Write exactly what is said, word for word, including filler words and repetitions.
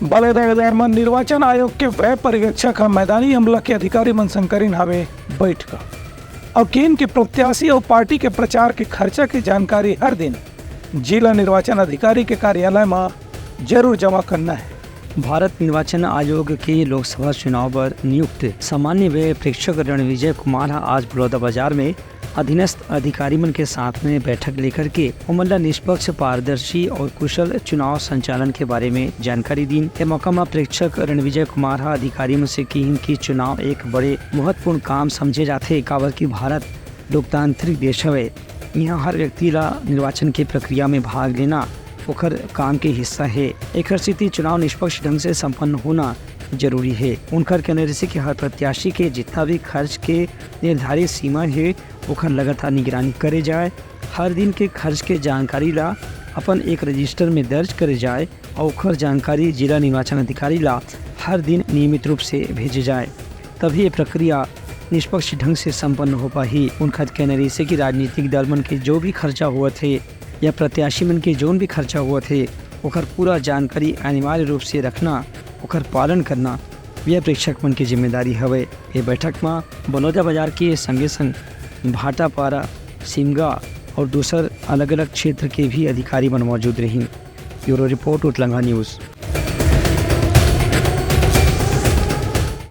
बलौदाबाजार म निर्वाचन आयोग के व्यय पर्यवेक्षक ह मैदानी अमला के अधिकारी मन संग करिन हावे बैठका। अउ केन के प्रत्याशी अउ पार्टी के प्रचार के खर्चा के जानकारी हर दिन जिला निर्वाचन अधिकारी के कार्यालय म जरूर जमा करना है। भारत निर्वाचन आयोग के लोकसभा चुनाव बर नियुक्त सामान्य व्यय प्रेक्षक रणविजय कुमार ह आज बलौदाबाजार में अधीनस्थ अधिकारी मन के साथ में बैठक लेकर के ओमन ला निष्पक्ष, पारदर्शी और कुशल चुनाव संचालन के बारे में जानकारी दीन। ए मौका म प्रेक्षक रणविजय कुमार ह अधिकारी मन से किहिन कि चुनाव एक बड़े महत्वपूर्ण काम समझे जाथे, काबर कि भारत लोकतांत्रिक देश हवे। इहाँ हर व्यक्ति ला निर्वाचन के प्रक्रिया में भाग लेना ओकर काम के हिस्सा हे। एकर सेती चुनाव निष्पक्ष ढंग से संपन्न होना जरूरी हे। उनकर कहना रहिसे कि हर प्रत्याशी के जितना भी खर्च के निर्धारित सीमा हे, ओकर लगातार निगरानी करे जाए। हर दिन के खर्च के जानकारी ला अपन एक रजिस्टर में दर्ज करे जाए और ओकर जानकारी जिला निर्वाचन अधिकारी ला हर दिन नियमित रूप से भेजे जाए, तभी ये प्रक्रिया निष्पक्ष ढंग से संपन्न हो पाही। उनकर कहना रहिसे कि राजनीतिक दल मन के जो भी खर्चा होवत हे या प्रत्याशी मन के जोन भी खर्चा होवत हे, ओकर पूरा जानकारी अनिवार्य रूप से रखना, ओकर पालन करना व्यय प्रेक्षक मन के जिम्मेदारी हवे। ये बैठक म बलौदाबाजार के संगे संग भाटापारा, सिमगा और दूसर अलग-अलग क्षेत्र के भी अधिकारी मन मौजूद रहिन। ब्यूरो रिपोर्ट, उतलंगा न्यूज़।